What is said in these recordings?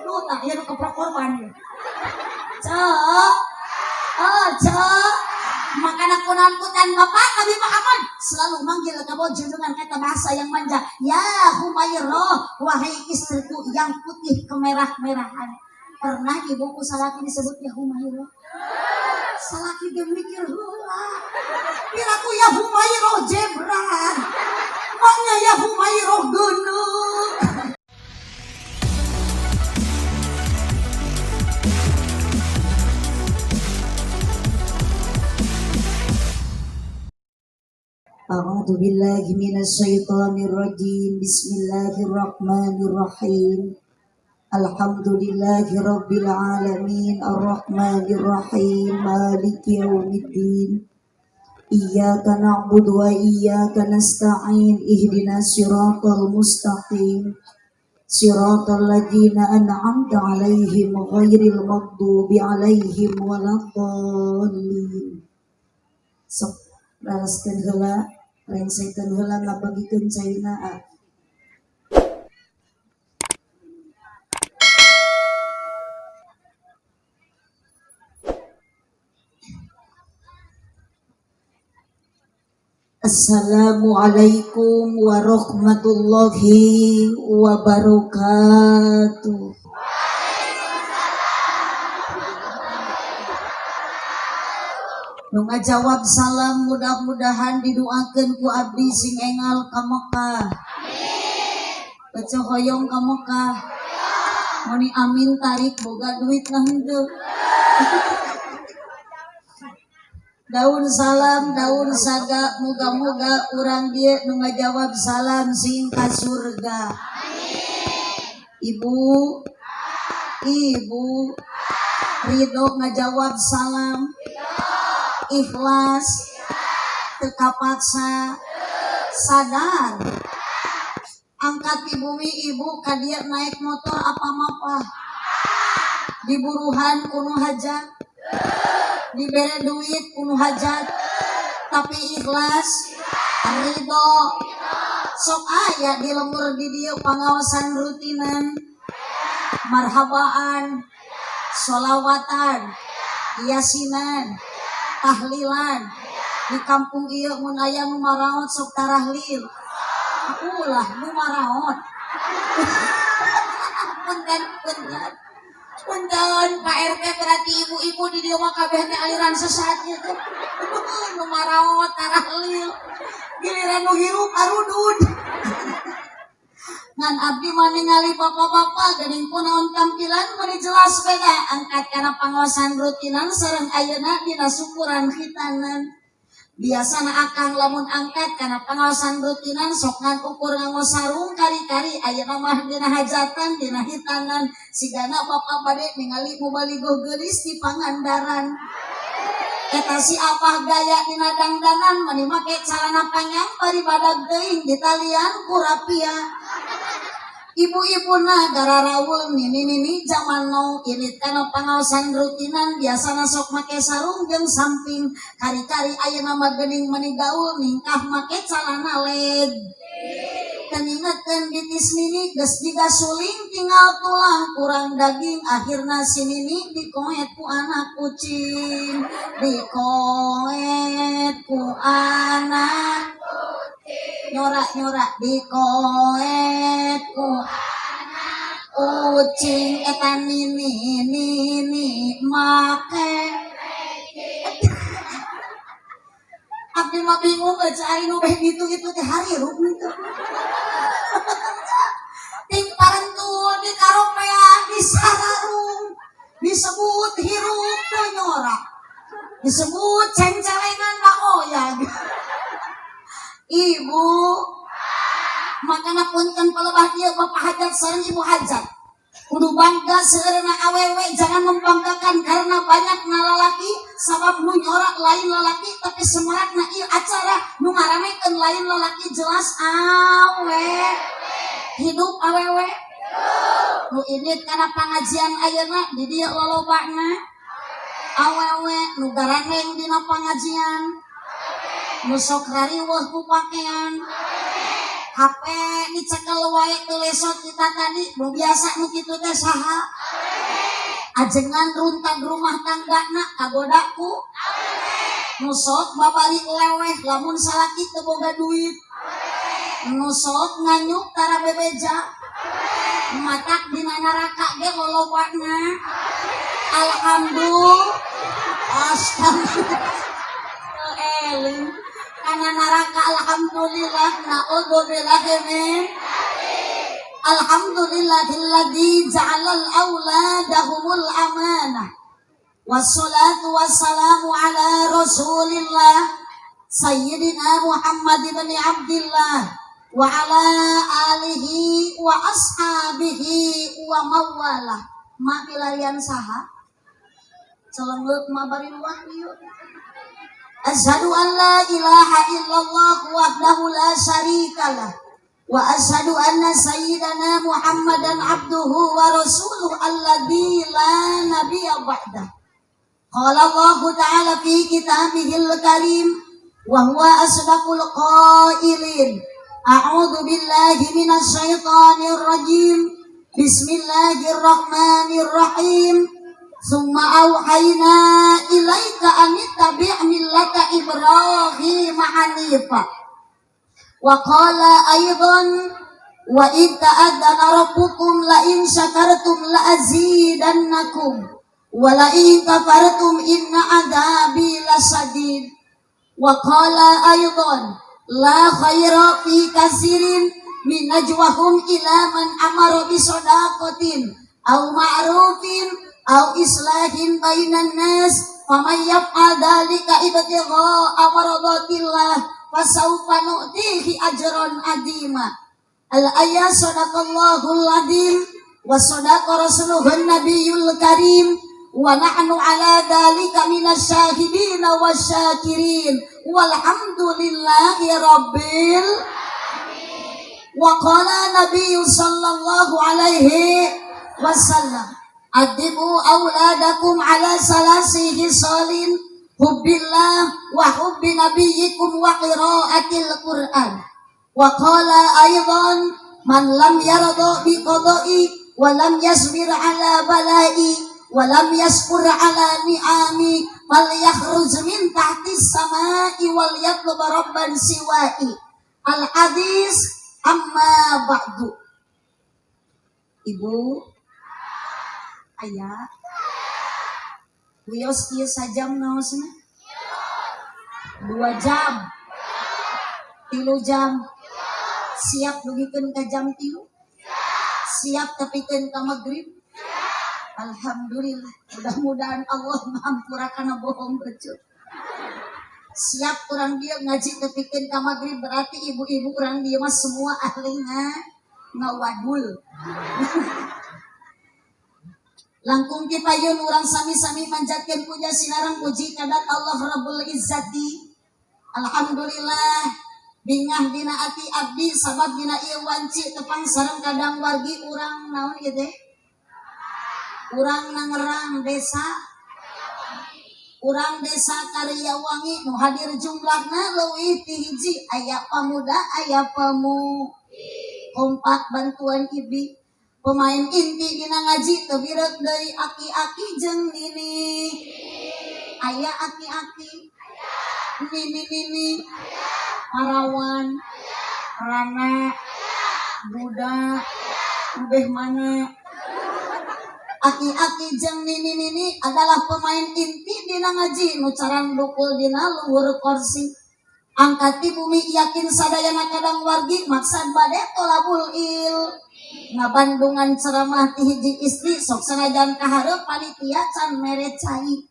Tuh tah ieu nu keprok korban ieu. Cek. Oh, cek. Makana kunaon kutan Bapak Nabi Muhammad selalu manggil ka junjungan kata bahasa yang manja. Ya Humairah, wahai istriku yang putih kemerah-merahan. Pernah ibu ku salaki disebut ya Humairah? Salaki ge mikir heula. Piraku ya Humairah jebra. Mangga ya Humairah geuneuh. A'udzu billahi minasyaitonir rajim. Bismillahirrahmanirrahim. Alhamdulillahi rabbil alamin arrahmanir rahim maliki yaumiddin. Iyyaka na'budu wa iyyaka nasta'in ihdinas siratal mustaqim. Siratal ladzina an'amta 'alaihim ghairil maghdubi 'alaihim waladdallin. Sok ralaskeun heula, rengsekeun heula ngabagikeun caina. Assalamualaikum warahmatullahi wabarakatuh. Nu ngajawab salam mudah-mudahan didoakeun ku abdi sing engal ka Mekah. Amin. Baca hoyong ka Mekah. Muni amin tarik boga duit nah henteu. Daun salam, daun saga, muga-muga urang dieu nu ngajawab salam sing ka surga. Amin. Ibu, ibu ridho ngajawab salam, ikhlas, teu kapaksa, sadar. Angkat di bumi ibu ka dieu naik motor apa mapah? Diburuhan kuno hajat, dibere duit kuno hajat, tapi ikhlas, ridho. Sok aya di lembur di dieu pangaosan rutinan, marhabaan, sholawatan, yasinan, tahlilan. Di kampung ieu mun aya nu maraot sok tarahlil. Ulah nu maraot. Punten, punten. Punten Pak RT berarti ibu-ibu di dieu mah kabeh teh aliran sesat gitu. Nu maraot tarahlil. Giliran nu hirup arudud. Ngan abdi mah ningali bapak-bapak geuning kunaon tampilan meuni jelas beda angkat kana pangaosan rutinan sareng ayeuna dina syukuran khitanan. Biasana akang lamun angkat kana pangaosan rutinan sok ngan ukur nganggo sarung kari-kari ayeuna mah dina hajatan dina hitanan sigana bapak bade ningali mubaligoh geulis di Pangandaran. Eta si abah gaya dina dangdanan meuni make calana panjang bari badag teuing ditalian ku rapia. Ibu-ibuna gararaul nini-nini zaman now init kana pangaosan rutinan biasana sok make sarung jeung samping kari-kari ayeuna mah geuning meuni gaul ningkah make calana leg. Teu ngingeutkeun ditis nini geus jiga suling tinggal tulang kurang daging akhirna si nini dikoet ku anak kucing, dikoet ku anak kucing, nyorak-nyorak dikoet ku anak kucing eta nini nini make. Abdi mah bingung aja ari nu beh gitu-gitu teh harirup henteu. Ting parentul di karopea di sararung disebut hirup teu nyorak. Disebut cengcelengan da oyag. Ibu makana punten palebah dieu bapak hajat sareng ibu hajat. Kudu bangga seueurna awewe, jangan membanggakan karena banyak lalaki sabab nu nyorak lain lalaki tapi semarakna ieu acara nu ngaramekeun lain lalaki jelas awe. Hidup awewe. Nu indit kana pangajian ayeuna di dieu lolobana awewe, nu garandeng dina pangajian, nu sok rariweuh ku pakean. HP dicekel wae teu lesot kita tadi nu biasa nu kitu teh saha? Ajengan runtag rumah tanggana kagoda ku nu sok babalik leweh lamun salaki teu boga duit, nu sok nganyuk tara bebeja, matak dina neraka ge lolobana. Alhamdulillah, astagfirullah, eling kana neraka. Alhamdulillah, naudzubillah min. Alhamdulillahilladzi ja'alal auladahumul amanah. Wassalatu wassalamu ala Rasulillah Sayyidina Muhammad ibn Abdillah wa ala alihi wa ashabihi wa mawalah. Ma milarian saha? Celengeuk ma bari luah ieu. Asyhadu an la ilaha illallah wahdahu la syarikalah wa asyhadu anna sayyidana Muhammadan abduhu wa rasuluhu alladzi la nabiyya ba'dah. Qala Allah ta'ala fi kitabihil karim wa huwa asdaqul qailin. A'udzu billahi minasy syaithanir rajim. Bismillahirrahmanirrahim. Summa auhayna ilaika an ittabi' millata Ibrahim hanifa. Wa qala aidan wa id ta'adzana rabbukum la in syakartum la azidannakum wa la in kafartum inna adzabi lasyadid. Wa qala aidan la khaira fi katsirin min najwahum ila man amara bi shadaqatin aw ma'rufin aw islahin bainan nas faman yaf'al dzalika ibtigha'a maradatillah fasawfa nu'tihi ajran adima. Al ayat. Sadaqallahul azim wa sadaqa rasuluhun nabiyul karim wa nahnu ala dzalika minasyahidin wasyakirin walhamdulillahi rabbil. Wa qala nabiyyu sallallahu alaihi wasallam adibu auladakum ala salasi hisalin hubbillah wa hubbi nabiyyikum wa qiraatil qur'an. Wa qala aidan man lam yarda bi qada'i wa lam yasbir ala bala'i wa lam yashkur ala ni'ami fal yakhruj min tahti samai wal yatlub rabban siwa'i. Al hadis. Amma ba'du. Ibu, ayah, wios ieu sajam naosna? 2 jam, 3 jam, siap dugikeun ka jam 3? Siap tepikeun ka magrib? Alhamdulillah, mudah-mudahan Allah ngahampura kana bohong becut. Siap urang dia ngaji tepikeun ka magrib, berarti ibu-ibu urang dia mah semua ahli ngawadul. Langkung ti payun urang sami-sami manjatkeun puja sinareng puji kadat Allah Rabbul Izzati. Alhamdulillah bingah dina ati abdi sabab dina ieu wanci tepang sareng kadang wargi urang naon ieu teh? Urang Nangerang desa, urang desa Karyawangi nu hadir jumlahna leuwih ti hiji, aya pamuda aya pemu kompak bantuan ibi pemain inti dina ngaji teu birek deui aki-aki jeung nini, aya aki-aki nini-nini, parawan, rana, budak, ubeh mana. Aki-aki jeung nini-nini adalah pemain inti dina ngaji nu carang dukul dina luhur kursi. Angkat ti bumi yakin sadayana kadang wargi maksad bade tolabul il. Ngabandungan ceramah ti hiji istri sok sanajan kahareup panitia can mere cai.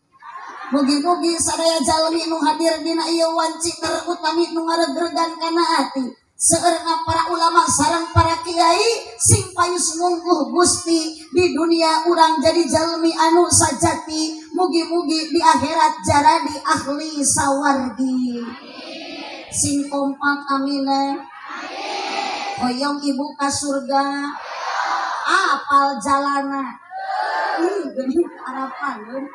Mugi-mugi sadaya jalmi nu hadir dina ieu wanci terutami nu ngaregregan kana ati. Seueurna para ulama sareng para kiai sing payus mungguh Gusti di dunia urang jadi jalmi anu sajati, mugi-mugi di akhirat jaradi ahli sawargi. Sing kompak amina. Hoyong ibu ka surga, apal jalana. Geuning harapan.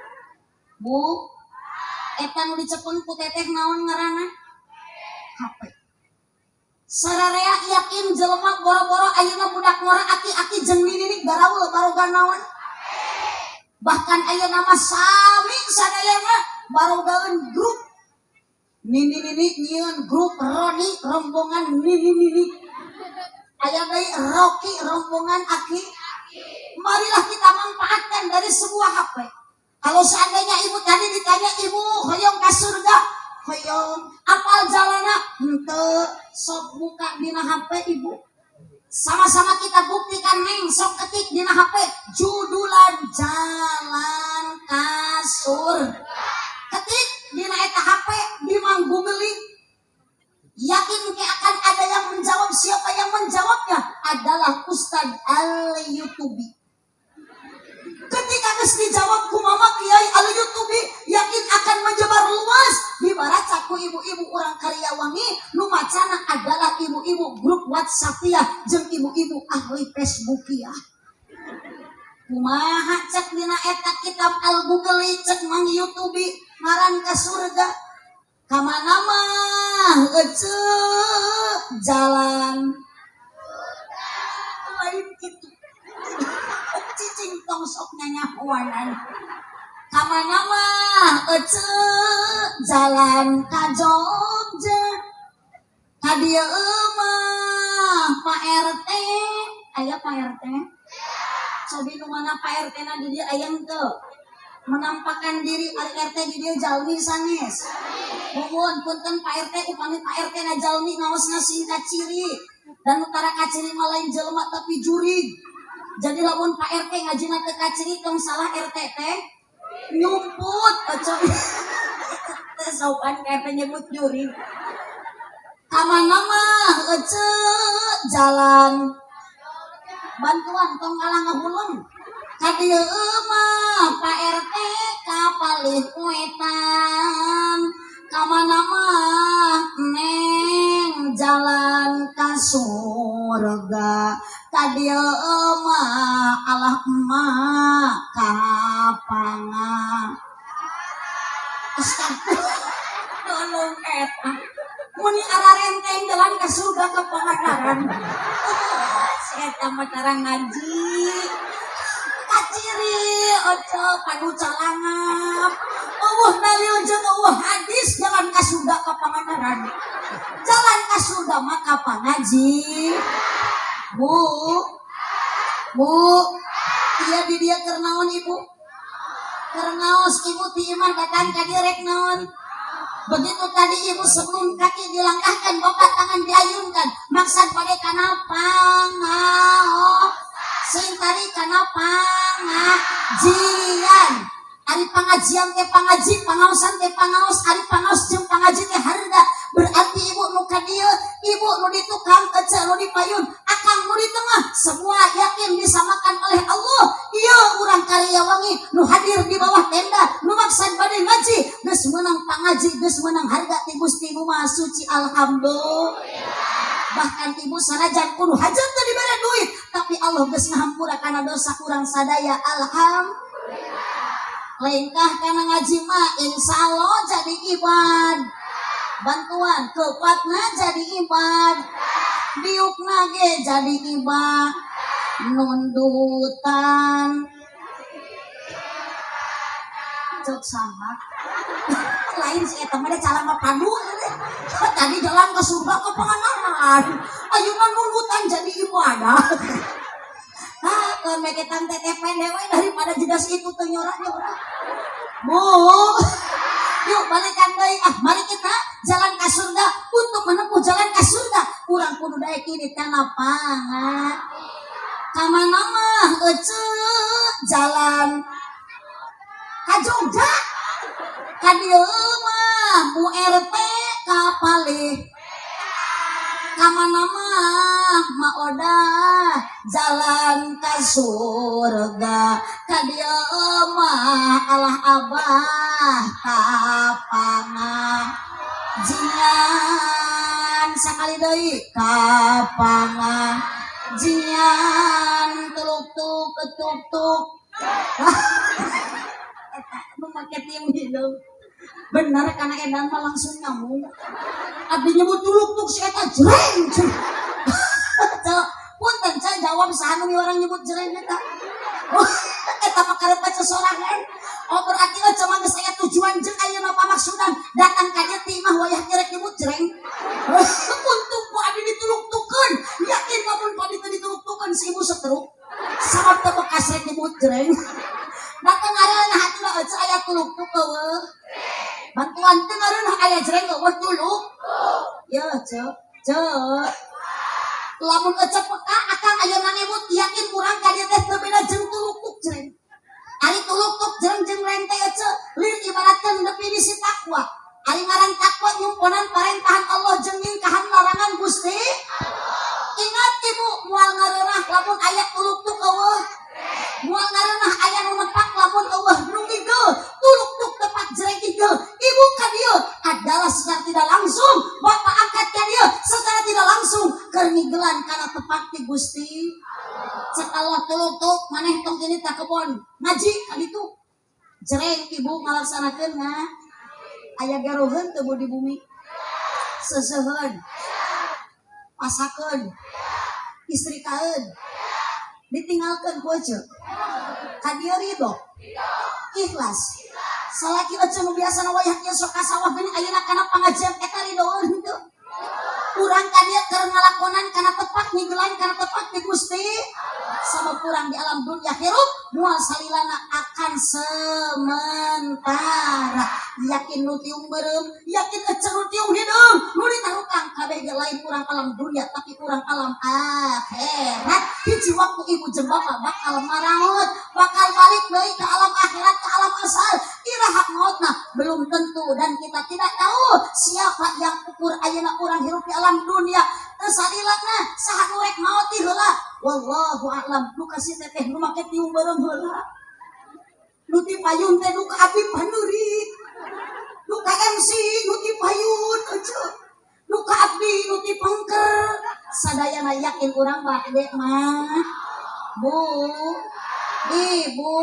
Bu, eta nu dicepeng ku teteh naon ngaranna? HP. Sararea yakin jelema boro-boro ayeuna budak ngora, aki-aki jeung nini garaul baroga naon? Bahkan ayeuna mah sami sadayana barogaeun grup. Nini-nini nyieun grup Roni, rombongan nini-nini. Aya deui Rocky, rombongan aki. Marilah kita manfaatkan dari sebuah HP. Kalau seandainya ibu tadi ditanya, "Ibu hoyong ka surga?" "Hoyong." "Apal jalana?" "Henteu." Sok buka dina HP ibu. Sama-sama kita buktikan, Neng, sok ketik dina HP judulan jalan ka surga. Ketik dina eta HP di Mang Googling. Yakin ke akan ada yang menjawab. Siapa yang menjawabnya adalah Ustadz Al YouTubi. Ketika geus dijawab ku Mama Kiai Al YouTubi, yakin akan menyebar luas dibaca ku ibu-ibu orang Karyawangi, nu macana adalah ibu-ibu grup WhatsApp ya jeung ibu-ibu ahli Facebook ya. Kumaha cek dina eta kitab Al Google, cek Mang YouTube, ngaran ka surga kamana mah ece jalan? Lain gitu, cicing, tong sok nyanyahoanan. Kamana mah ece jalan ka Jogja? Ka dieu mah Pak RT. Aya Pak RT? Cobi nu mana Pak RT na di dieu, aya henteu? Menampakkan diri. Ari RT di dieu jalmi sanes? Nuhun, punten Pak RT, upami Pak RT na jalmi ngaosna sing kaciri dan utara kaciri mah lain jelema tapi jurig. Jadi lamun Pak RT ngajina teu kaciri, tong salah RT teh nyumput. Oco teu sopan RT nyebut jurig. Kamana mah ece jalan? Bantuan, tong ngalah ngahuleng. Ka dieu mah Pak RT ka palih wetan. Kamana mah, Neng, jalan ka surga? Ka dieu mah alah emak ka panga. Astagfirullah, tolong, eta muni ararenteng jalan ka surga ka Pangandaran. Si eta mah cara ngaji kaciri, oco padu calangap. Euweuh dalil jeung euweuh hadis jalan ka surga ka Pangandaran. Jalan ka surga mah ka pangaji. Bu, Bu, iya, di dia keur naon ibu? Keur ngaos. Ibu ti imah datang ka dieu rek naon? Begitu tadi ibu sebelum kaki dilangkahkan, bapak tangan diayunkan, maksad pada kana pangaos. Sing tadi kana pangajian. Ari pangajian teh pangaji, pangaosan teh pangaos, ari pangaos jeung pangaji teh harga. Berarti ibu nu ka dieu, ibu nu di tukang, ece nu di payun, akang nu di tengah, semua yakin disamakan oleh Allah. Iya, urang Karyawangi nu hadir di bawah tenda, nu maksad bade ngaji, geus meunang pangaji, geus meunang harga ti Gusti Nu Maha Suci. Alhamdulillah. Bahkan ibu sanajan kudu hajat teu dibere duit, tapi Allah geus ngahampura kana dosa urang sadaya. Alhamdulillah. Lengkah kana ngaji mah insya Allah jadi ibad. Bantuan kepatna jadi ibad, diukna ge jadi ibad, nundutan cek sama lain. Si eta mah cara padu tadi jalan ke surga ke Pangandaran, ayeuna nundutan jadi ibadah. Ah, ke meketan teteh pendek we daripada jelas itu teu nyorak-nyorak. Bu, yuk balikan deui ah. Mari kita jalan ke surga. Untuk menempuh jalan ke surga, urang kudu daek ini kana pangan. Kamana mah ece jalan ka Jogja? Ka dieu mah Bu RT ka palih. Kamana mah, Ma Oda, jalan ka surga? Ka dieu mah alah abah ka pangajian. Sakali deui, ka pangajian. Teluk tuk ketuk tuk. Eta nu make tiung hidung. Bener karena edan mah langsung nyambung. Abdi nyebut tuluktuk si eta jreng. Cek, punten cek jawab saha nu orang nyebut jreng eta. Oh, eta mah karep baca sorangan. Oh berarti ece mah geus aya tujuan jeung ayeuna pamaksudan datang ka dieu ti imah wayah kerek nyebut jreng. Untung ku abdi dituluktukeun. Yakin lamun ku abdi teu dituluktukeun si ibu setruk. Sabab teu bekas rek nyebut jreng. Datang ngareunah atuh ece aya tuluktuk eueuh. Bantuan teu ngareunah aya jreng eueuh tuluk. Ya cek, cek. Lamun ece peka akang ayeuna nyebut yakin urang ka dieu teh teu beda jeung tuluktuk jreng. Ari tuluktuk jreng jeung reng teh ece lir ibaratkeun definisi takwa. Ari ngaran takwa nyumponan parentahan Allah jeung nyingkahan larangan Gusti. Ingat ibu moal ngareunah lamun aya tuluktuk eueuh. Moal ngareunah aya nu nepak lamun eueuh nu ngigel. Tuluktuk tepak jreng igel. Ibu ka dieu adalah secara tidak langsung bapak angkat ka dieu secara tidak langsung keur ngigelan kana tepak ti Gusti. Cek Allah tuluktuk maneh tong ini tak kebon ngaji ka ditu. Jreng ibu ngalaksanakeun mah aya garoheun teu bu di bumi. Seseuheun. Pasakeun. Istrikaeun. Ditinggalkeun ku ece. Ka dieu ridho. Ikhlas. Salaki ece nu biasana wayah kieu sok ka sawah geuning ayeuna kana pangajian eta ridhoeun henteu. Urang ka dieu keur ngalakonan kana tepak ngigelan kana tepak di Gusti. Sama kurang di alam dunia hirup moal salilana akan sementara. Yakin nu tiung beureum, yakin ece nu tiung hideung, nu ditarukang kabeh ge lain urang alam dunia tapi urang alam akhirat. Hiji waktu ibu jeung bapak bakal maraot, bakal balik deui ke alam akhirat, ke alam asal. Iraha mautna belum tentu dan kita tidak tahu siapa yang ukur ayeuna urang hirup di alam dunia. Teu salilana saha nu rek maot ti heula. Wallahu a'lam. Nu kasih teteh nu make tiung beureum heula. Nu ti payun teh nu ka abdi pandeuri. Nu ka MC nu ti payun ece. Nu ka abdi nu ti pengker. Sadayana yakin urang bade mah. Bu, Ibu,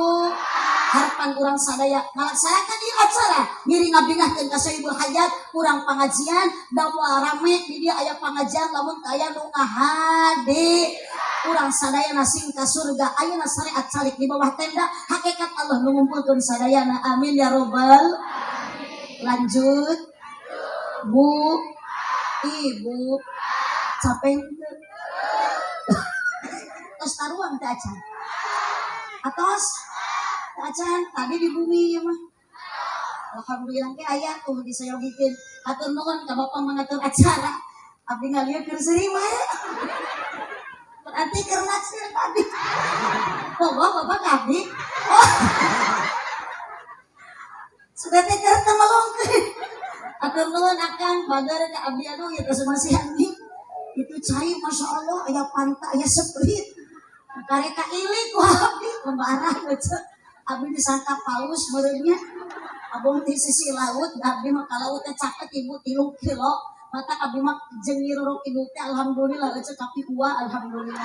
harapan urang sadaya ngalaksanakeun ieu acara ngiring ngabingahkeun ka Sohibul Hajat urang pangajian da moal rame di dieu aya pangajian lamun teu aya nu ngahadi urang sadayana sing ka surga ayeuna syariat calik di bawah tenda hakikat Allah nu ngumpulkeun sadayana amin ya robbal lanjut Bu Ibu capek henteu tos taruang teh acan atos teh acan tadi di bumi ya mah alhamdulillah ke aya tuh disayogikeun hatur nuhun ka bapak mengatur acara abdi ngalieu keur seuri wae berarti keur naksir tadi oh bapak ka abdi oh sudah teh keur teu melongkeun hatur nuhun akang bager ka abdi aduh ieu tos masihan itu cai masya Allah aya Fanta aya Sprite kareka ilik ku abdi lebaran ece abdi disangka paus meureunnya abong di sisi laut abdi mah ka laut teh caket ibu 3 kilo mata abdi mah jeung nyirorok ibu teh alhamdulillah ece tapi ua alhamdulillah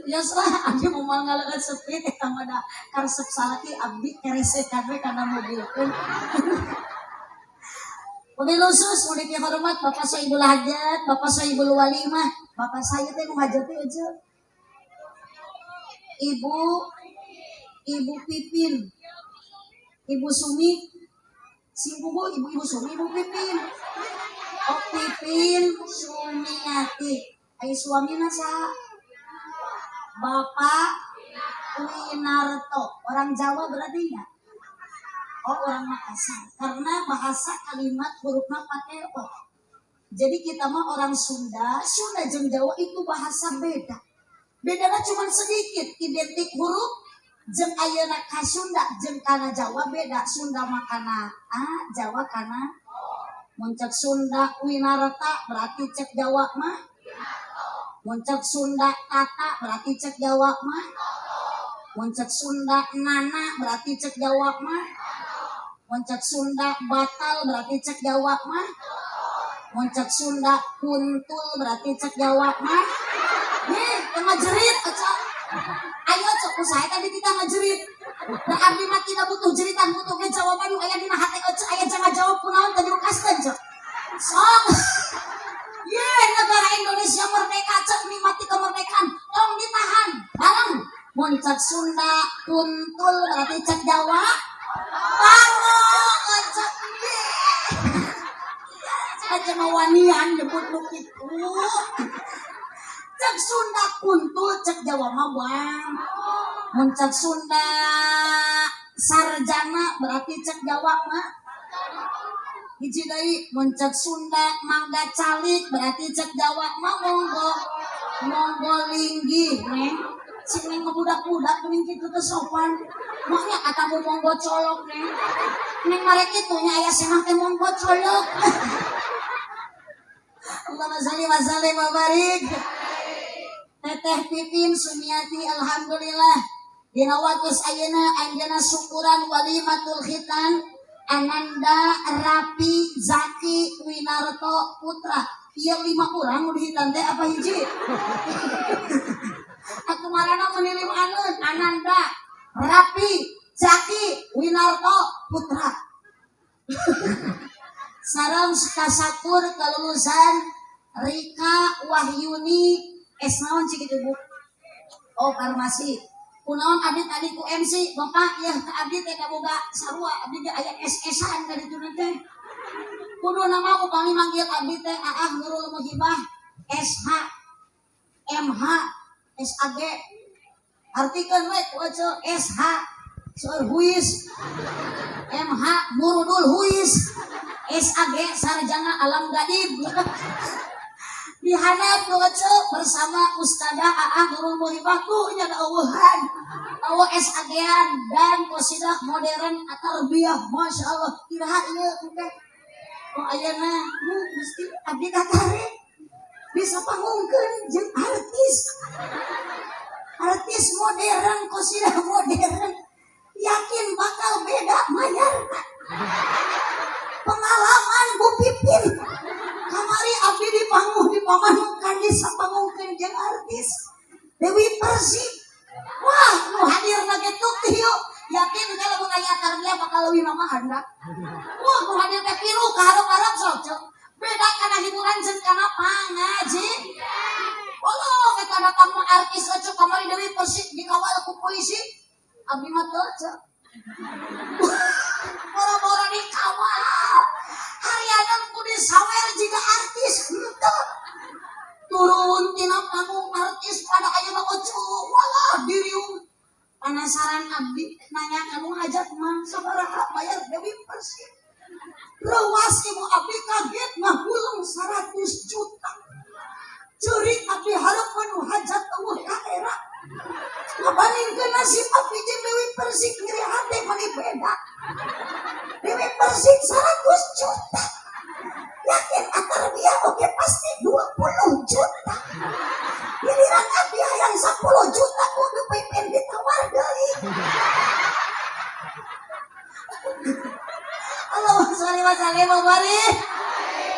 ya salah abdi mau ngaleut Sprite eta mah da karesep salaki abdi keresekan we kana mobilkeun. Mobil khusus mau dihormat Bapak Sohibul Hajat, Bapak Sohibul Walimah, Bapak saya teh nu hajat teh aja. Ibu, Ibu Pipin, Ibu Sumi, sing bubu Ibu Ibu Sumi, Ibu Pipin. Oh Pipin Sumiati. Ai suamina saha? Bapak Winarto, orang Jawa berarti ya? Oh orang Makassar, karena bahasa kalimat hurufnya pakai O. Jadi kita mah orang Sunda, Sunda jeung Jawa itu bahasa beda. Bedanya cuma sedikit, identik huruf jeung ayeuna ka Sunda jeung kana Jawa beda. Sunda mah kana A, Jawa kana Mun cek Sunda Winarta berarti cek Jawa mah. Mun cek Sunda Tata berarti cek Jawa mah. Mun cek Sunda Nana berarti cek Jawa mah. Mun cek Sunda Batal berarti cek Jawa mah. Mun cek Sunda Kuntul berarti cek Jawa mah. Nih, teu ngajerit ecok. Ayo cok usaha tadi kita ngajerit. Da abdi mah tidak butuh jeritan, butuh ge jawaban nu aya dina hate ece aya jangan jawab kunaon tadi rukaskeun cek. Sok. Ye, negara Indonesia merdeka cek, nikmati kemerdekaan, tong ditahan bareng. Mun cek Sunda kuntul berarti cek Jawa bango cek ye. Aja mawanian nyebut nu kitu. Cek Sunda kuntul, cek Jawa mah bang. Mun cek Sunda sarjana berarti cek Jawa mah hiji deui. Mun cek Sunda mangga calik berarti cek Jawa mah monggo monggo linggih. Neng si neng mah budak-budak geuning kitu teh sopan. Maknya kata monggo colok, neng. Neng marek kitu nya aya semah teh monggo colok. Allahumma sholli wa sallim wa barik. Teteh Pipin Sumiati, alhamdulillah dina waktu ayeuna anjeunna syukuran walimatul khitan Ananda Rapi Zaki Winarto Putra. Ieu lima orang udah hitan teh apa hiji? Aku marana meuni limaneun. Ananda Rapi Zaki Winarto Putra. Sareng kasakur kelulusan Rika Wahyuni S naon cik itu, Bu? Oh, farmasi. Kunaon abdi tadi ku MC, Bapak ya, ka abdi teh kaboga sarua, abdi ge aya SS-an ka ditu teh. Kudu nama upami manggil abdi teh Aah Nurul Muhibah SH MH SAG. Artikeun we ku ece SH seueur huis, MH murudul huis, SAG sarjana alam gaib. Dihanap nu ece bersama Ustazah Aah Nurul Muhibah tuh nya eueuhan. Eueuh SAG-an dan qasidah modern tarbiyah, Masya Allah. Iraha ieu teh? Oh, ayeuna mesti abdi katarik bisa pangungkeun jeung artis. Artis modern, qasidah modern. Yakin bakal beda mayarna. Pengalaman Bu Pipin. Kamari abdi di panggung di pamanukan disapangungkeun jeung artis Dewi Persik. Wah, nu hadirna ge tuh yakin kalau mun aya tarbiyah bakal leuwih namahan da. Wah, nu hadir teh piru ka hareup-hareup sok cek. Beda kana hiburan jeung kana pangaji. Allah, kita datang mah artis aja kamari Dewi Persik dikawal ku polisi. Abdi mah teu cek. Boro-boro dikawal. Harianan ku disawer jiga artis henteu. Turun tina panggung artis pada ayeuna oco walah diriung. Penasaran abdi nanya kamu ngajak mah sabaraha bayar Dewi Persik. Rewas ibu abdi kaget ngahuleng 100 juta. Ceurik abdi hareupeun nu hajat eueuh ka era. Ngabandingkeun nasib abdi jeung Dewi Persik nyeri hate mani beda. Dewi Persik 100 juta. Yakin atarbiyah oke pasti 20 juta. Giliran abdi hayang 10 juta kudu pimpin ditawar deui. Allahumma sholli wa sallim wa barik.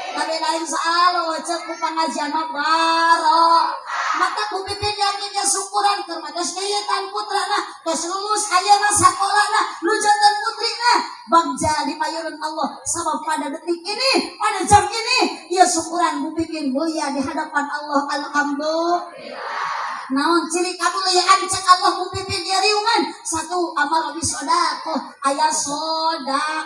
Tapi lain soal cek ku pengajian mah baro. Mata ku pipin yakinnya syukuran keur mah geus tan putrana, geus lulus ayeuna sakolana, nu janten putrina bagja di payunan Allah. Sabab pada detik ini, pada jam ini, ieu syukuran Bu Pipin mulia di hadapan Allah. Alhamdulillah. Naon ciri kamuliaan cek Allah Bu Pipin ieu riungan? Satu, amar bi sedekah, aya soda.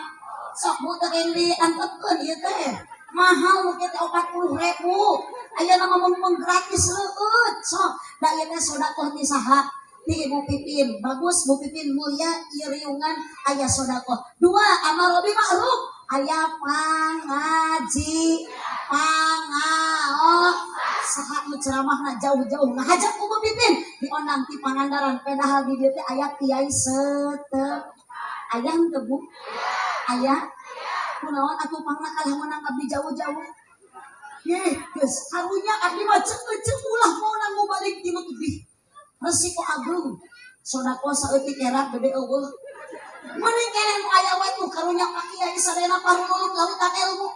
Sok bu teh diantepkeun ieu teh. Mahal mungkin teh 40.000. Ayeuna mah mung gratis leueut. Sok, da ieu teh sedekah ti saha? Ti Ibu Pipin. Bagus Bu Pipin mulia ieu riungan aya sedekah. Dua, amar bi ma'ruf, aya pangaji, pangaos. Saha nu ceramahna jauh-jauh ngahajak ku Bu Pipin diondang ti Pangandaran, padahal di dieu teh aya kiai setep. Aya henteu, Bu? Aya? Kunaon atuh pangna kalah menang abdi jauh-jauh? Ye, geus karunya abdi mah cek ulah mau nanggu balik ti nu tebih. Resiko agung. Sodako saeutik era gede eueuh. Mending keneh nu aya we tuh karunya ka kiai sadayana parululuk lautan ilmu.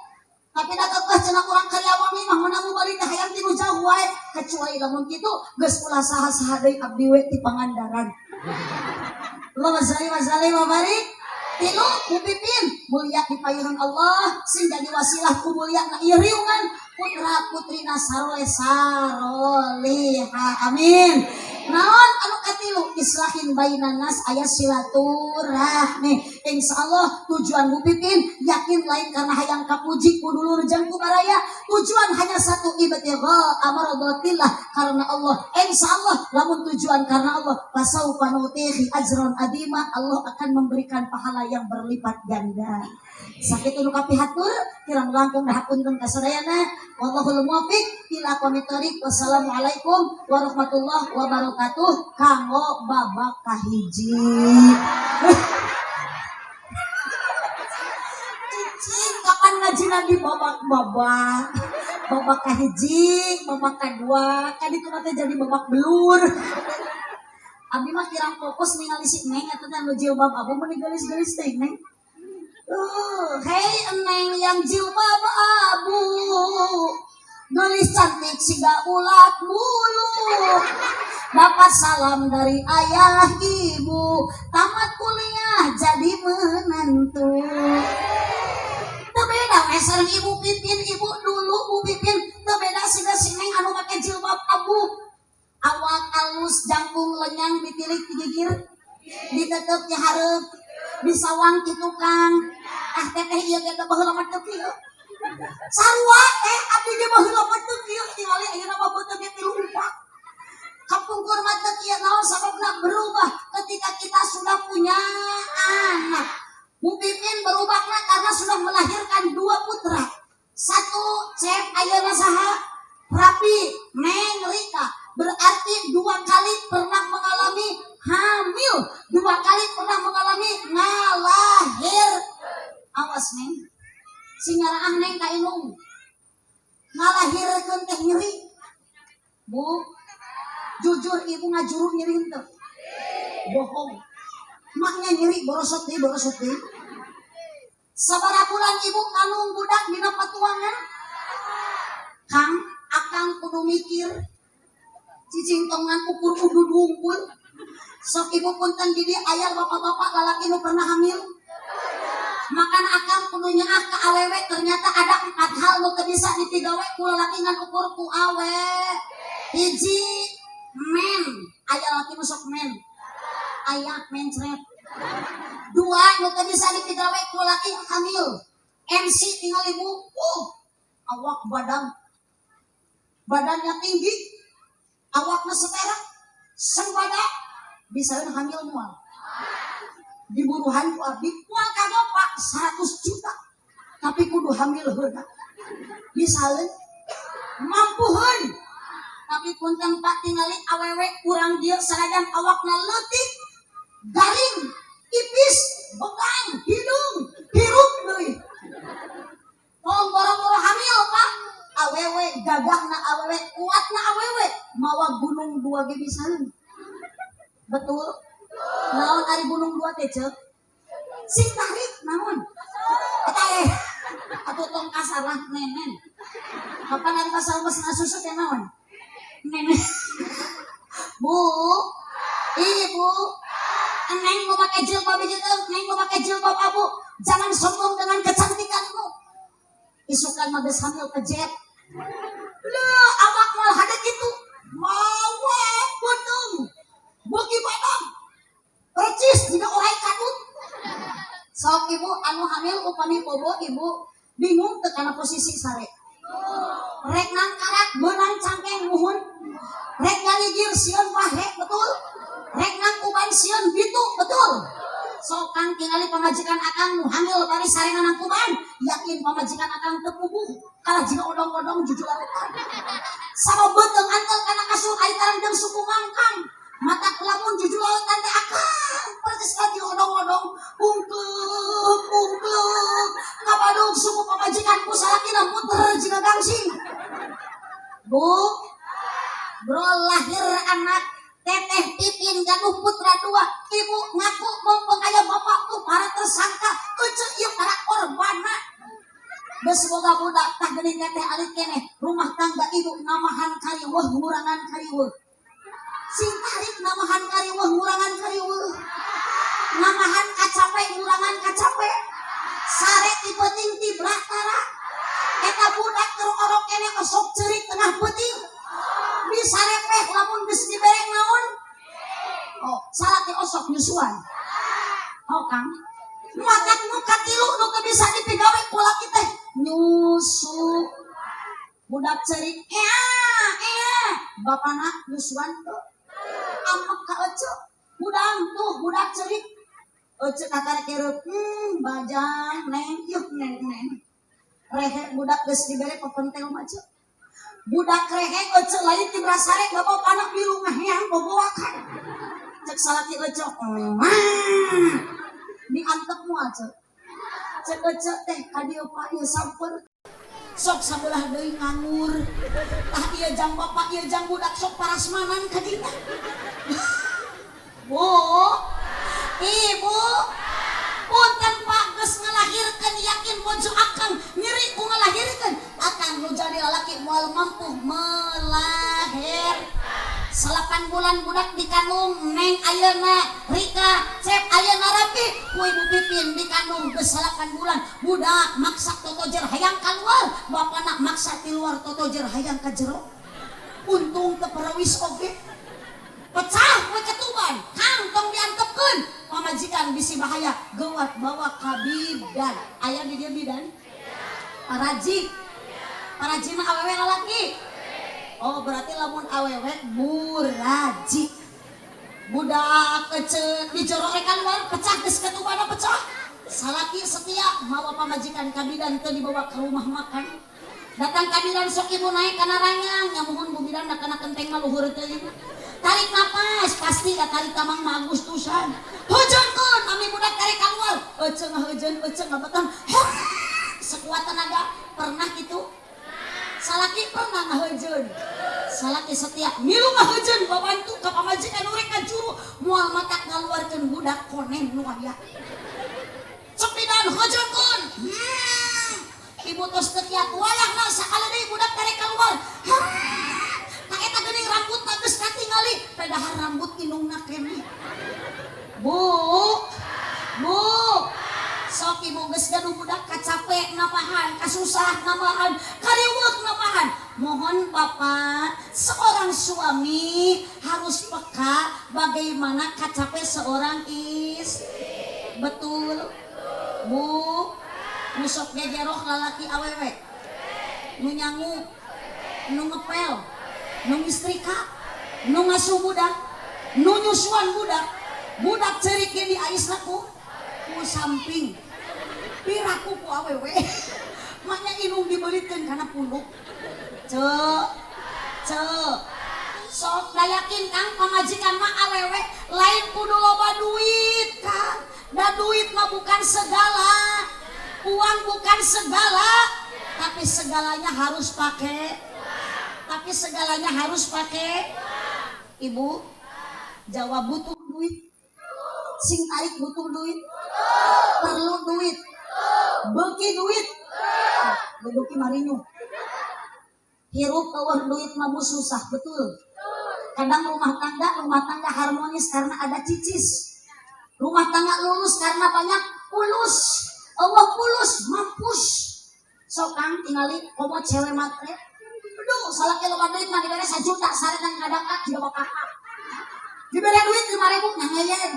Tapi da kekeh cenah urang karyawan mah menang balik teh hayang ti nu jauh wae. Kecuali lamun kitu geus ulah saha-saha deui, abdi we ti Pangandaran. Allahumma shalli wa sallim wa barik. Tilu ku Pipin mulia di payungan Allah sing jadi wasilah ku mulia na ieu riungan putra putrina saroleh saroleha. Amin. Naon anu katilu islahin bainan nas aya silaturahmi. Insyaallah tujuan Bu Pipin yakin lain karena hayang kapuji ku dulur jeung ku baraya, tujuan hanya satu ibtigha amradatillah karena Allah. Insyaallah lamun tujuan karena Allah fasaufa nutihi ajran adima, Allah akan memberikan pahala yang berlipat ganda. Sakitu nu kapihatur kirang langkung hapunten ka sadayana. Wallahul muwaffiq ila aqwamit thoriq. Wassalamualaikum warahmatullahi wabarakatuh. Kanggo babak kahiji. Cicing kapan ngajina di babak-babak. Babak kahiji, babak kadua, kaditu mah teh jadi babak belur. Abi mah kirang fokus ningali si Neng eta teh anu jilbab abu meuni geulis-geulis teh Neng. Hei Neng yang jilbab abu, gelis cantik siga ulat bulu, dapat salam dari ayah ibu, tamat kuliah jadi menantu. Teu beda we sareng Ibu Pipin, ibu dulu Bu Pipin teu beda siga si Neng anu make jilbab abu. Awak alus jangkung lenyang ditilik di gigir, ditetep di hareup, disawang ti tukang. Ah teteh ieu ge baheula mah teu kieu. Sarua teh abdi ge baheula mah teu kieu, tingali ayeuna mah beuteung ge tilu empat. Kapungkur mah teu kieu, naon sababna berubah ketika kita sudah punya anak. Bu Pipin berubahna karena sudah melahirkan 2 putra. Satu cep ayeuna saha? Rapi Neng Rika. Berarti 2 kali pernah mengalami hamil, 2 kali pernah mengalami ngalahir. Awas Neng, sing ngaraah Neng ka indung. Ngalahirkeun teh nyeri. Bu, jujur ibu ngajuru nyeri henteu. Bohong. Maknya nyeri borosot deui, borosot deui. Sabaraha bulan ibu nganung budak dina patuangan? Kang, akang kudu mikir. Cicing tongan ukur udud wungkul. Sok ibu punten di dieu aya bapak-bapak lalaki nu pernah hamil. Makan akang kudu nyaah ka awewe, ternyata ada 4 hal nu teu bisa dipigawe ku lalaki ngan ukur ku awe. Hiji, men, aya lalaki nu sok men. Aya mencret. 2 nu teu bisa dipigawe ku lalaki hamil. MC tinggal ibu, awak badan. Badannya tinggi, awakna setera, sembada, bisa hamil mual. Diburuhan ku abdi, mual kagok pak 100 juta, tapi kudu hamil heula. Misalnya mampuheun, tapi punten pak tingali awewe kurang dia sanajan awakna leutik, garing, ipis, begang, hidung, hirup deui. Tong boro-boro hamil pak, awewe gagahna awewe kuatna awewe mawa gunung 2 ge misalnya. Betul? Naon ari gunung 2 teh ceuk? Sing tarik naon? Eta atuh tong kasar lah nenen. Kapan ari pasar mah susu teh naon? Nenen. Bu, ibu, neng mau pakai jilbab hiji teh, neng mau pakai jilbab abu. Jangan sombong dengan kecantikanmu. Isukan mah geus hamil kejet. Leuh, awak moal hade kitu. Mawa beuteung. Beuki badan. Percis dina orai kadut. Sok ibu anu hamil upami bobo ibu bingung teu kana posisi sare. Rek nangkarak beunang cangkeng muhun. Rek ngaligir sieun pahe betul. Rek nangkuban sieun bitu betul. Sok kang tingali pamajikan akang nu hamil bari sarengan nangkuban, yakin pamajikan akang teu puguh kalah jiga odong-odong jujularutan. Sama beuteung antel kana kasur ai tarang jeung suku mangkang. Mata lamun jujularutan teh akang persis lagi odong-odong ungkeuk ungkeuk ngabadug suku pamajikan ku salakina muter jiga gangsing. Bu, bro lahir anak teteh Pipin gaduh putra 2, ibu ngaku mumpung aya bapak tuh para tersangka ece ieu para korbanna. Geus boga budak tah geuning teteh alit keneh rumah tangga ibu namahan kariweuh ngurangan kariweuh. Sing tarik namahan kariweuh ngurangan kariweuh. Nambahan kacape, ngurangan kacape. Sare ti peuting tibra tara. Eta budak keur orok keneh osok ceurik tengah peuting. Disarepeh lamun geus dibere naon? Oh, salaki osok nyusuan. Oh, Kang. Matak nu katilu nu teu bisa dipigawe ku laki teh nyusu. Budak ceurik, ea, ea. Bapana nyusuan tuh. Ambek ka ece. Hudang tuh budak ceurik. Ece kakarek kereup, bajang, neng, yuh neng, neng. Rehe budak geus dibere pepentel mah ce. Budak rehe ece lain tibra sare bapana milu ngaheang boboakan. Cek salaki ece, diantep moal ce. Cek ece teh ka dieu Pak ieu samper. Sok sabelah deui nganggur. Tah ieu jang bapak ieu jang budak sok parasmanan ka dinya. Bu, ibu, punten Pak geus ngalahirkeun yakin bojo akang nyeri ku ngalahirkeun. Akang nu jadi lalaki moal mampu melahir. 8 bulan budak dikandung neng ayeuna Rika Cep ayeuna Rapi ku ibu Pipin dikandung geus 8 bulan budak maksa totojer hayang kaluar bapana maksa ti luar totojer hayang ka jero untung teu perawis oge pecah we ketuban kang tong diantepkeun pamajikan bisi bahaya geuwat bawa ka bidan aya di dieu bidan paraji paraji mah awewe lalaki. Oh berarti lamun awewe buraji budak kecil di jero rek keluar pecah geus ketubana pecah salaki setia mawa pamajikan ka bidan teu dibawa ke rumah makan datang ka bidan sok ibu naik kana ranjang nyamuhun bu bidan da kana kenteng mah luhur teuing tarik napas pasti da tarik tamang mah Agustusan hujeunkeun ami budak tarik keluar ece ngahujeun ece ngabeton sekuat tenaga pernah gitu. Salaki pernah ngahujeun. Salaki setia milu ngahujeun babantu ka pamajikan urek ka juru moal matak ngaluarkeun budak koneng nu aya. Sok bidan hujeunkeun. Ibu tos teu kiat wayahna sakali deui budak tarik keluar. Tah eta geuning rambutna geus katingali padahal rambut indungna keneh. Bu. Bu. Sok ibu geus gaduh budak kacape napahan, kasusah namahan, kariweuh napahan. Mohon Bapak, seorang suami harus peka bagaimana kacape seorang istri. Betul? Bu, nu sok gegeroh lalaki awewe. Nu nyangu, nu ngepel, nu ngistrika, nu ngasuh budak, nu nyusuan budak. Budak ceurik ge diaisna ku samping. Piraku ku awewe. Maknya indung dibelitkeun kana punduk. Cek, cek. Sok da yakin Kang pamajikan mah awewe lain kudu loba duit Kang. Da duit mah bukan segala. Uang bukan segala, tapi segalanya harus pakai. Tapi segalanya harus pakai. Ibu, jawab butuh duit. Sing tarik butuh duit. Perlu duit. Beuki duit. Beuki marinyu. Hirup eueuh duit mah susah, betul. Kadang rumah tangga harmonis karena ada cicis. Rumah tangga lulus karena banyak pulus. Eueuh pulus, mampus. Sok Kang tingali komo cewek matre. Aduh, salaki loba duit mah dibere 1 juta saretan ngadangkat di bapak kakak. Dibere duit 5.000 nyangeyen.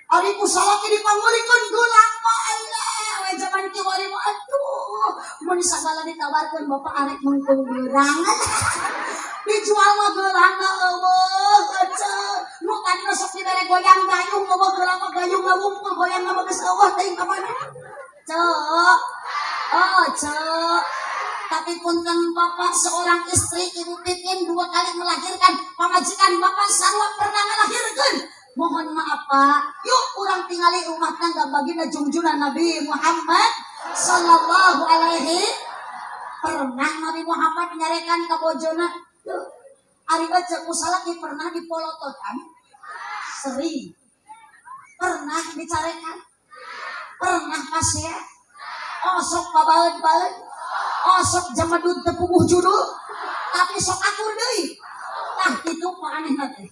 Ari ku salaki dipangulikeun gelang mah Allah we zaman kiwari mah atuh mun sagala ditawarkeun bapak arek mengkung geurang. Dijual mah geulangna eueuh ece. Nu tadina sok dibere goyang gayung eueuh gelang mah gayung ngawumpul goyang mah geus eueuh teuing ka mana. Cek. Oh, cek. Tapi punten bapak seorang istri ibu Pipin 2 kali melahirkan pamajikan bapak sarua pernah ngalahirkeun. Mohon maaf Pak, yuk urang tingali rumah tangga baginda junjungan Nabi Muhammad sallallahu alaihi. Pernah Nabi Muhammad nyarekan ka bojona, tuh ari ece ku salaki pernah dipolototan? Sering. Pernah dicarekan? Pernah pasea? Osok babaeun-baeun? Osok jamedud teu puguh judul? Tapi sok akur deui. Tah kitu mah anehna teh.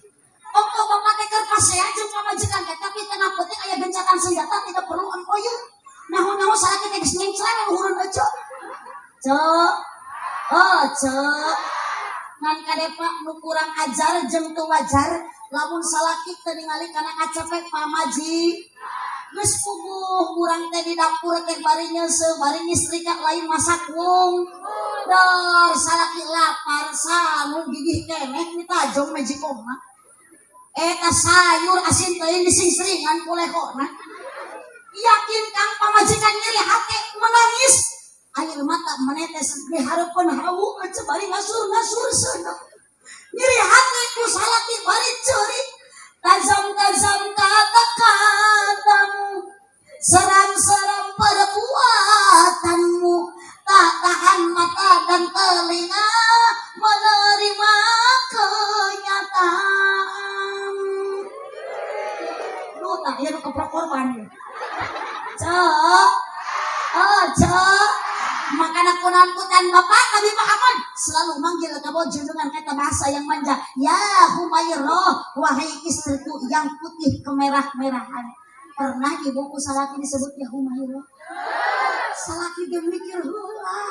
Ongko bapak teh keur Pasea jeung pamajikan teh, tapi tengah peuting aya gencatan senjata, tidak perlu MOU. Nahu-nahu salaki teh geus nyengcelan luhureun ece. Cek. Oh, cek. Ngan kade Pak, nu kurang ajar jeung teu wajar lamun salaki teu ningali kana kacepek pamaji. Geus puguh urang teh di dapur teh bari nyeuseuh, bari nyistrika, lain masak wung. Dor salaki lapar, sangu gigih keneh mitajong magicomna. Eta sayur asin teuing disingsringan ku lehona. Yakin Kang, pamajikan nyeri hate, menangis. Air mata menetes di hareupeun hawu ece bari ngasur-ngasur seuneu. Nyeri hate ku salaki bari ceurik. Tajam-tajam kata-katamu, seram-seram perbuatanmu, tak tahan mata dan telinga menerima kenyataan. Lu tak ya keprok korban ya. Cek, oh cek. Makana kunankutan Bapak Nabi Muhammad selalu manggil kamu dengan kata bahasa yang manja. Ya Humairah, wahai istriku yang putih kemerah-merahan. Pernah ibu ku salaki disebut ya Humairah? Salaki dia mikir heula.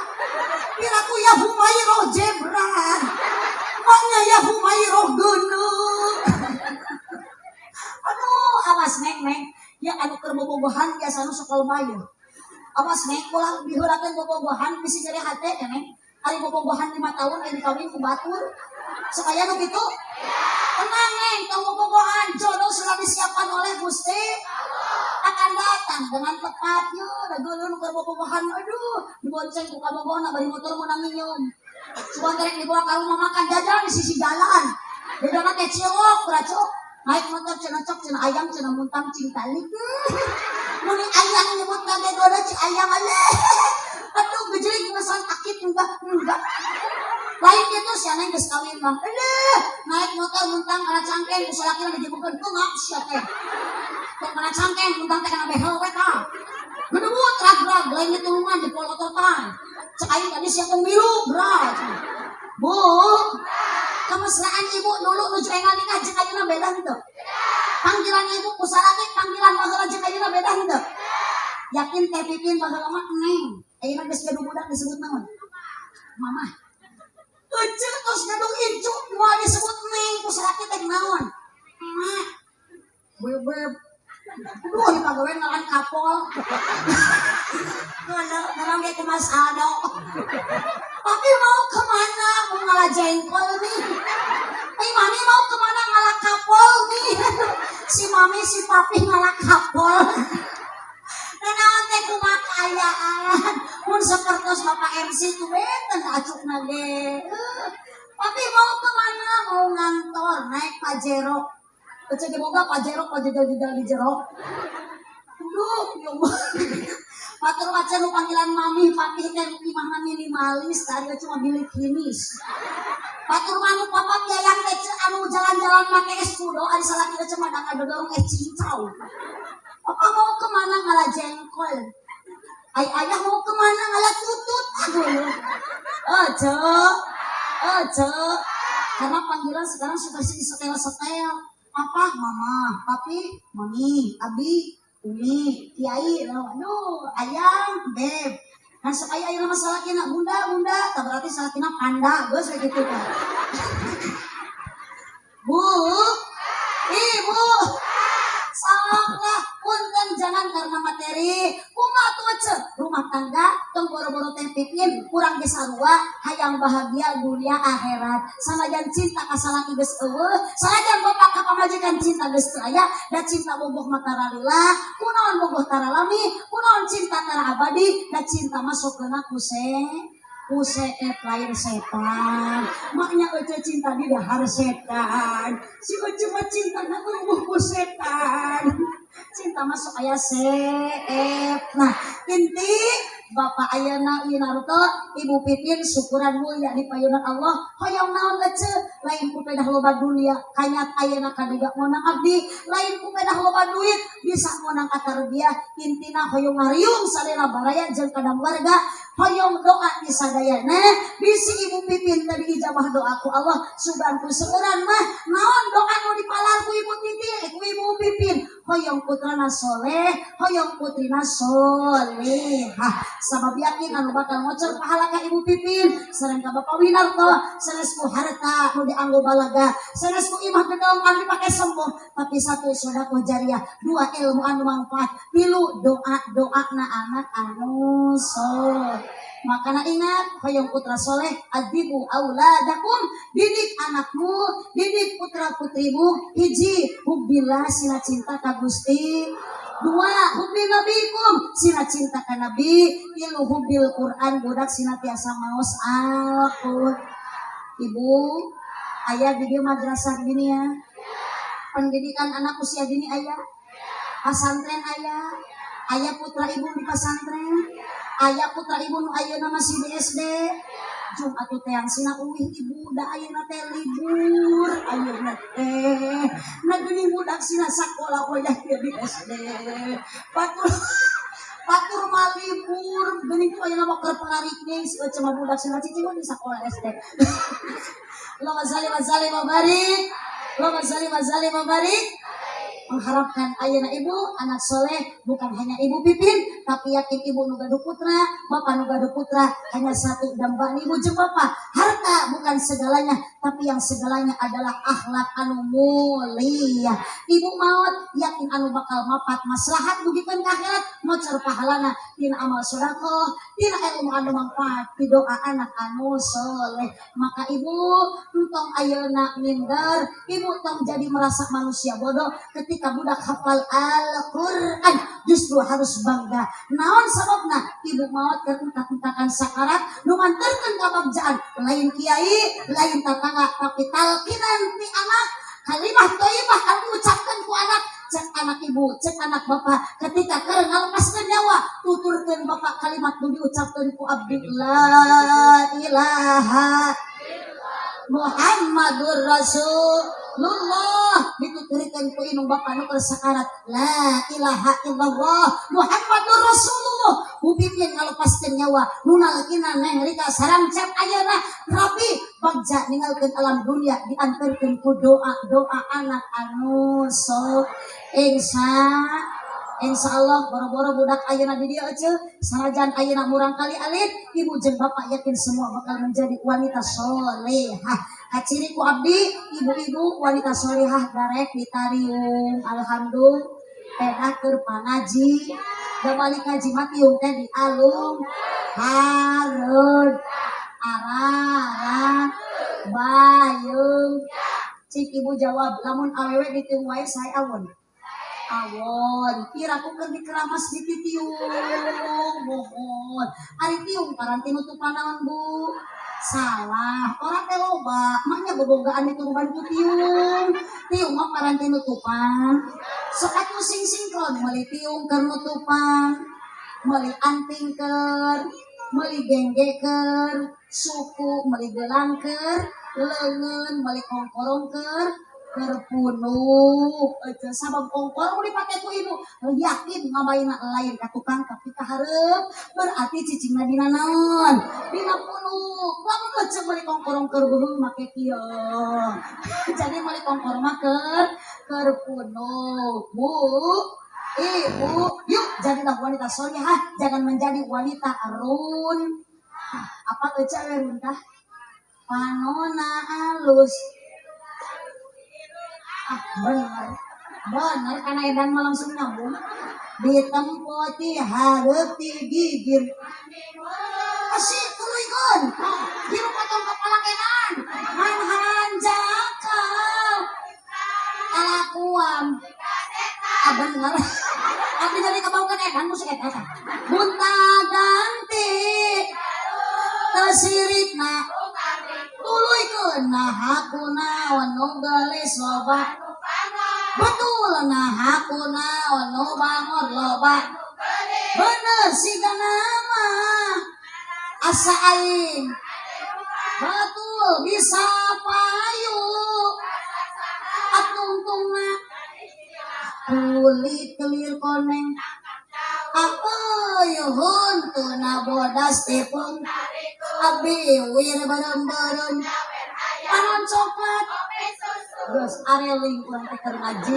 Piraku ya Humairah zebra. Maknya ya Humairah geuneuh. Aduh, awas neng neng. Ya anu keur bobogohan biasa nu sok lebay. Awas neng, ulah diheulakeun bobogohan bisi nyeri hate ya neng. Ari bobogohan 5 tahun aya dikawin ku batur. Sok aya nu kitu? Tenang neng, tong bobogohan, jodoh sudah disiapkan oleh Gusti akan datang dengan tepat. Yo, da geuleuh keur bobogohan, aduh, dibonceng ku kabogohna bari motor meunang nginyeum. Sugan rek dibawa ka rumah makan jajan di sisi jalan. Jajanna teh cilok, bracok. Naik motor cenah cok, cenah ayam cenah muntang cingtalik. Muni ayang nyebut kage goda ci ayang ale. Aduh, gejling mesan akit enggak enggak. Lain gitu si aneh geus kawin mah. Eleh, naik motor muntang kana cangkeng ku salakina dijebukeun tungap sia teh. Tong kana cangkeng muntang teh kana behel we tah. Gedebut rag-rag lain ditulungan di polototan. Cek aing tadi sia tong milu berat. Bu, kemesraan ibu dulu nuju engal nikah jeung ayeuna beda henteu? Panggilan ibu ku salaki, panggilan baheula jeung ayeuna beda henteu? Yakin teh Pipin baheula mah neng. Ayeuna geus gaduh budak disebut naon? Mama. Ece tos gaduh incu moal disebut neng ku salaki teh naon? Emak. Bebeb. Duh, ieu pagawe ngaran kapol. Ngono, ngomong ge ku Mas Aldo. Papi mau kemana? Mau ngalah jengkol nih. Eh, mami mau kemana? Ngalah kapol nih. Si mami, si papi ngalah kapol. Nah, naon teh kumaha kaayaan. Mun sapertos Bapak MC ku benten acukna ge. Papi mau kemana? Mau ngantor naik Pajero. Ece ge boga Pajero, pajejel-jejel di jero. Aduh, ya Allah. Batur wacan nu panggilan mami, papi teh nu imahna minimalis, tadi cuma bilik hinis. Batur mah nu papa biayang teh anu jalan-jalan make Escudo, ari salaki teh cuma dodorong es cincau. Papa mau kemana? Ngalah jengkol. Ay ayah mau kemana? Ngalah tutut. Aduh. Oh, cek. Oh, cek. Karena panggilan sekarang sudah setel-setel. Papa, mama, papi, mami, abi, umi, kiai, aduh, ayang, beb. Kan sok aya ayeuna mah salakina bunda, bunda, tak berarti salakina panda, geus we kitu teh. Bu, ibu, sok lah, punten jangan karena materi. Kumaha tuh cek rumah tangga tong boro-boro teh Pipin, urang ge sarua hayang bahagia dunia akhirat. Sanajan cinta ka salaki geus eueuh, sanajan bapak ka pamajikan cinta geus teu aya, da cinta bogoh mah tara lila, kunaon bogoh tara lami, kunaon cinta tara abadi, da cinta masuk keuna ku ku seep lain setan. Maknya ece cinta di dahar setan. Si ece mah cinta na eueuh ku setan. Cinta masuk aya seep. Nah, inti Bapak Ayana Winarto, Ibu Pipin syukuran mulia di payunan Allah. Hoyong naon ece, lain ku pedah loba dunia, kanyat ayeuna kaduga monang abdi, lain ku pedah loba duit, bisa monang katarbiah. Intina hoyong ngariung sadayana baraya jeung kadang warga, hoyong doa di sadayana, bisi Ibu Pipin tadi ijabah doa ku Allah, sugan ku seueuran mah, naon doa nu dipalar ku Ibu Titi, ku Hoyong putrana soleh, hoyong putrina solehah. Sabab yakin anu bakal ngocor pahala ka Ibu Pipin sareng ka Bapak Winarto sanes ku harta nu dianggo balaga, sanes ku imah gedong anu dipake sombong, tapi satu sedekah jariah, dua ilmu anu manfaat, tilu doa-doa na anak anu soleh. Makana ingat, hoyong putra soleh, adibu auladakum, didik anakmu, didik putra putrimu, hiji hubbillah sina cinta ka Gusti, dua hubbil nabikum sina cinta ka nabi, tilu hubbil Quran budak sina tiasa maos Al-Qur'an. Ibu, aya di dieu madrasah gini ya. Pendidikan anak usia dini aya. Pasantren aya. Aya putra ibu di pasantren. Aya putra ibu nu ayeuna masih di SD. Jung atuh teang sina uwih ibu da ayeuna teh libur ayeuna teh. Na geuning budak sina sakola wayah ieu di SD. Batur batur mah libur geuning ku ayeuna mah keur pangarikning si ece mah budak sina cicing di sakola SD. Allahumma shalli wa sallim wa barik. Allahumma shalli wa sallim wa barik. Mengharapkan ayeuna ibu anak soleh bukan hanya Ibu Pipin, tapi yakin ibu nu gaduh putra, bapak nu gaduh putra, hanya satu dambaan ibu jeung bapak. Harta bukan segalanya, tapi yang segalanya adalah akhlak anu mulia. Ibu maot yakin anu bakal mapat maslahat dugikeun ka akhirat, ngocor pahalana tina amal sedekah, tina ilmu anu manfaat, ti doa anak anu soleh. Maka ibu entong ayeuna minder, ibu tong jadi merasa manusia bodoh ketika budak hafal Al-Qur'an, justru harus bangga. Naon sababna? Ibu maot keur entak-entakan sakarat nu nganterkeun kabagjaan, lain kiai, lain tatangga, tapi talkinan ti anak, kalimah thayyibah anu diucapkeun ku anak, cek anak ibu, cek anak bapak ketika keur ngalepaskeun nyawa, tuturkeun bapak kalimat nu diucapkeun ku abdi, la ilaha Muhammadur Rasulullah, dituturikan ku indung bapak nu keur sakarat, la ilaha illallah Muhammadur Rasulullah. Bupipin ngalepaskeun nyawa nu nalkina neng Rika sarang cep ayeuna rapi bagja ninggalkeun alam dunia diantarkeun ku doa-doa anak anu so insya Allah boro-boro budak ayeuna di dieu ece sanajan ayeuna murang kali alit, ibu jeung bapak yakin semua bakal menjadi wanita solehah. Kaciri ku abdi ibu-ibu wanita solehah darek ditariung alhamdulillah pedah keur pangaji da balik ngaji mah tiung teh dialung hareun arara bayung. Cik ibu jawab lamun awewe ditiung wae sae awon awon piraku keur dikeramas dititiung mohon ari tiung paranti nutupan naon bu salah orang teh loba maknya bobogaan dituruban ku tiung tiung mah paranti nutupan sok atuh sing sinkron meuli tiung keur nutupan meuli anting keur meuli gengge keur suku meuli gelang keur leungeun meuli kongkorong keur terpunuk aja sabab kongkorong dipake ku ibu yakin ngabaina lain ka tukang tapi ka hareup berarti cicingna dina naon dina punuk lamun ece meuli kongkorong keur beuheung make kieu jadi meuli kongkorong mah keur punuk. Bu ibu yuk jadilah wanita solehah, jangan menjadi wanita run apa ece we runtah panona alus. Ah bener bener karena edan mah langsung nyambung ditempoti hareup ti gigir asih tuluykeun hirup potong kepala edan manhanjakal kalakuan. Ah bener abdi jadi kabaukeun edan musik eta bunta ganti tesirikna tuluykeun naha kunaon nu geulis loba betul naha kunaon nu bangor loba bener siga nama asa aing betul bisa payu atungtungna kulit kelir koneng aeuy huntuna bodas tepung abi wir bareng-bareng panon coklat geus areling urang teh keur ngaji.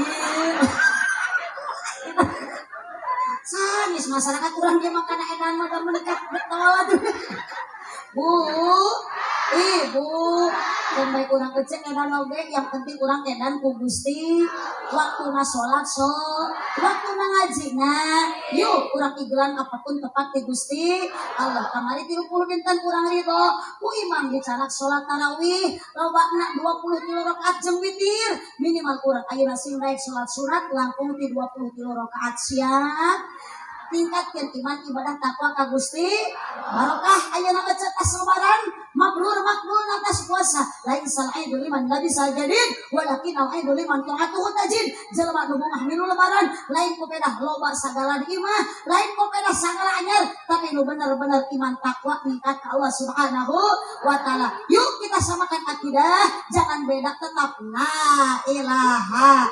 Tangis masyarakat urang dia makan edan mah mendekat betul atuh. Bu, ibu, dan baik urang kecil edan oge, yang penting urang edan ku Gusti. Waktuna sholat so, waktuna ngajina, yuk urang igelan apapun tepat di Gusti Allah. Kamari 30 dinten urang ridho, ku imam dicanak sholat tarawih, lobakna 23 rakaat jeung witir, minimal urang ayeuna sing daek sholat sunat langkung ti 23 rakaat siap. Tingkatkan iman ibadah takwa ka Gusti barokah ayeuna ecet tas lebaran mabrur makbul atas puasa lain sal aidu liman labisa jadid walakin al aidu liman ta'atuhu tajid. Jelema nu bungah milu lebaran lain ku pedah loba sagala di imah, lain ku pedah sagala anyar, tapi nu bener-bener iman takwa ningkat ka Allah Subhanahu wa taala. Yuk kita samakan akidah, jangan beda, tetap la ilaha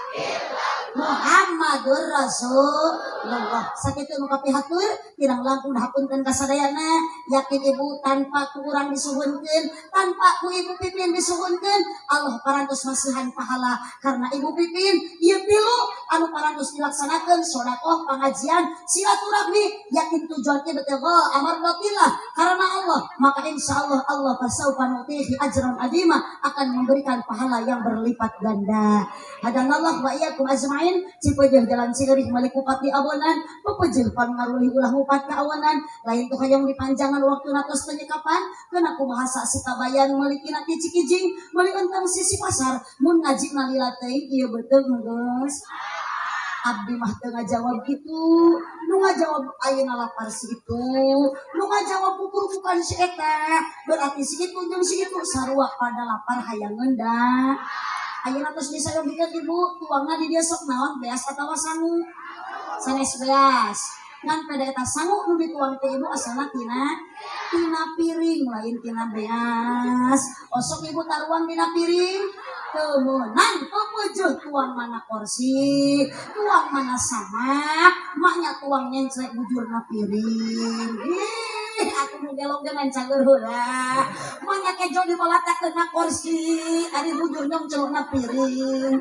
Muhammadur Rasulullah. Sakitu nu kapihatur kirang langkung hapunten kasadayana. Yakin ibu tanpa ku urang disuhunkeun, tanpa ku ibu Pipin disuhunkeun, Allah parantos masihan pahala karena ibu Pipin ieu tilu anu parantos dilaksanakeun sedekah, pengajian, silaturahmi. Yakin tujuan ieu betul amardatillah karena Allah, maka insyaallah Allah fasaufa nutihi ajran azima akan memberikan pahala yang berlipat ganda. Hadanallah wa iyyakum ajmain. Cipeujeuh jalan cileurih malik kupat di awanan, pepeujeuh pangarulih ulah ngupat ka awanan, lain tuh hayang dipanjangan waktu tos teu kapan, keuna ku bahasa si kabayan meuli tina ti Cikijing, meuli entang sisi pasar, mun ngaji lila teuing ieu beuteung geus. Abdi mah teu ngajawab kitu, nu ngajawab ayeuna lapar si itu, nu ngajawab kukur-kukan si eta, berarti si itu jeung si itu sarua pada lapar hayang ngeundak. Ayeuna tos disayogikeun ibu, tuangna di dieu sok naon beas atawa sangu? Sanes beas. Ngan pada eta sangu nu dituang ku ibu asalna tina piring lain tina beas. Osok ibu taruang dina piring, teu meunang pepeujeuh tuang mana kursi, tuang mana samak, maknya tuang nyencrek bujurna piring. Ih, aku nu gelok ge cager heula. Maknya kejo dibalatakeun na kursi, ari bujur nyongcelokna piring.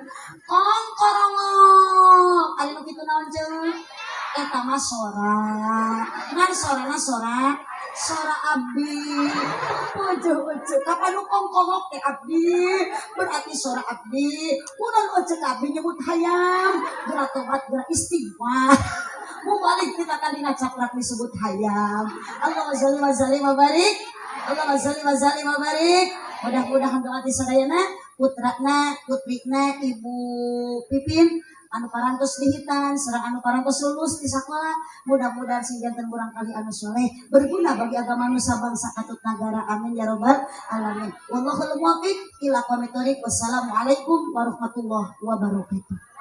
Kong korongok, ari nu kitu naon ceuk? Eta mah sora. Ngan sorana sora sora abdi. Ujug-ujug kapan nu kongkongok teh abdi, berarti sora abdi. Kunaon ojek abdi nyebut hayam, geura tobat geura istighfar. Mubalik kita tadi ngacaprak disebut hayam. Allahumma sholli wa sallim wa barik. Allahumma sholli wa sallim wa barik. Mudah-mudahan doa ti sadayana putrana, putrina Ibu Pipin anu parantos dihitan sareng anu parantos lulus di sekolah, mudah-mudahan sing janten murangkalih anu soleh berguna bagi agama nusa bangsa katut nagara. Amin ya robbal alamin. Wallahul muwaffiq ila aqwamit thoriq. Wassalamualaikum warahmatullahi wabarakatuh.